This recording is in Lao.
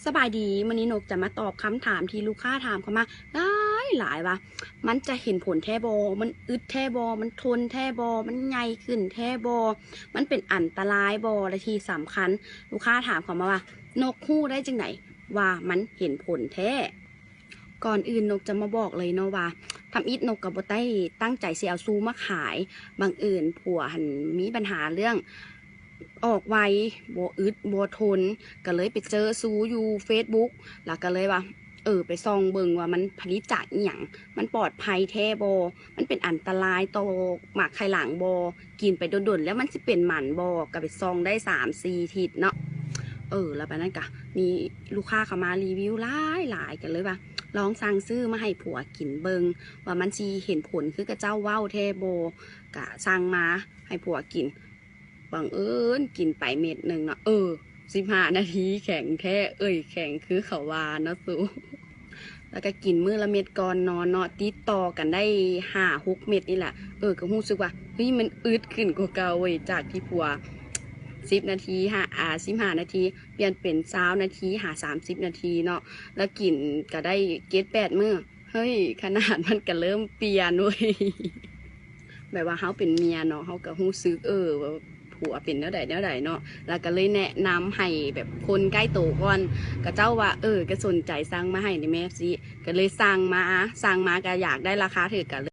ສະບາຍດີ ມື້ນີ້ນົກຈະມາຕອບຄຳຖາມທີ່ລູກຄ້າຖາມເຂົ້າມາຫຼາຍໆ ວ່າ ມັນຈະເຫັນຜົນແທ້ບໍ່? ມັນອຶດແທ້ບໍ່? ມັນທົນແທ້ບໍ່? ມັນໃຫຍ່ຂຶ້ນແທ້ບໍ່? ມັນເປັນອັນຕະລາຍບໍ່? ແລະທີ່ສຳຄັນ ລູກຄ້າຖາມເຂົ້າມາວ່າ ນົກຮູ້ໄດ້ຈັ່ງໃດວ່າມັນເຫັນຜົນແທ້? ກ່ອນອື່ນນົກຈະມາບອກເລີຍເນາະວ່າ ທຳອິດນົກກໍບໍ່ໄດ້ຕັ້ງໃຈຊິເອົາຊູມາຂາຍ ບັງເອີນຜົວຫັ້ນມີບັນຫາເລື່ອງ ອອກໄວ ບໍ່ອຶດ ບໍ່ທົນ ກໍເລີຍໄປເຈີຊູຢູ່ເຟສບຸກ ແລ້ວກໍເລີຍວ່າ ເອີ ໄປສ່ອງເບິ່ງວ່າມັນຜະລິດຈາກອີ່ຫຍັງ ມັນປອດໄພແທ້ບໍ່ ມັນເປັນອັນຕະລາຍຕໍ່ໝາກໄຂ່ຫຼັງບໍ່ ກິນໄປດົນໆ ແລ້ວມັນຊິເປັນໝັນບໍ່ ກໍໄປສ່ອງໄດ້ສາມສີ່ທິດເນາະ ເອີ ແລ້ວບາດນັ້ນກະມີລູກຄ້າເຂົ້າມາຣີວິວຫຼາຍໆ ກໍເລີຍວ່າລອງສັ່ງຊື້ມາໃຫ້ຜົວກິນເບິ່ງ ວ່າມັນຊິເຫັນຜົນຄືຂະເຈົ້າເວົ້າແທ້ບໍ່ ກະສັ່ງມາໃຫ້ຜົວກິນ ບັງເອີນກິນໄປເມັດໜຶ່ງເນາະ ເອີ ສິບຫ້ານາທີແຂງແທ້ ເອີຍ ແຂງຄືເຂົາວ່າເນາະສູ ແລ້ວກໍກິນມື້ລະເມັດກ່ອນນອນເນາະ ຕິດຕໍ່ກັນໄດ້ຫ້າຫົກເມັດນີ້ແຫຼະ ເອີ ກໍຮູ້ສຶກວ່າ ເຮີ້ຍ ມັນອຶດຂຶ້ນກວ່າເກົ່າເວີຍ ຈາກທີ່ຜົວສິບນາທີ ຫາ ອາ ສິບຫ້ານາທີ ປ່ຽນເປັນຊາວນາທີ ຫາສາມສິບນາທີເນາະ ແລ້ວກິນກໍໄດ້ເຈັດແປດມື້ ເຮີ້ຍ ຂະໜາດມັນກໍເລີ່ມປ່ຽນເວີຍ ແບບວ່າເຮົາເປັນເມຍເນາະ ເຮົາກໍຮູ້ສຶກ ເອີ ວ່າຜົວເປັນແນວໃດແນວໃດເນາະ ແລ້ວກໍເລີຍແນະນຳໃຫ້ແບບຄົນໃກ້ໂຕກ່ອນ ຂະເຈົ້າວ່າ ເອີ ກໍສົນໃຈສັ່ງມາໃຫ້ນີ້ແມ່ ຊີ້ ກໍເລີຍສັ່ງມາ ສັ່ງມາກໍຢາກໄດ້ລາຄາຖືກ ກໍເລີຍ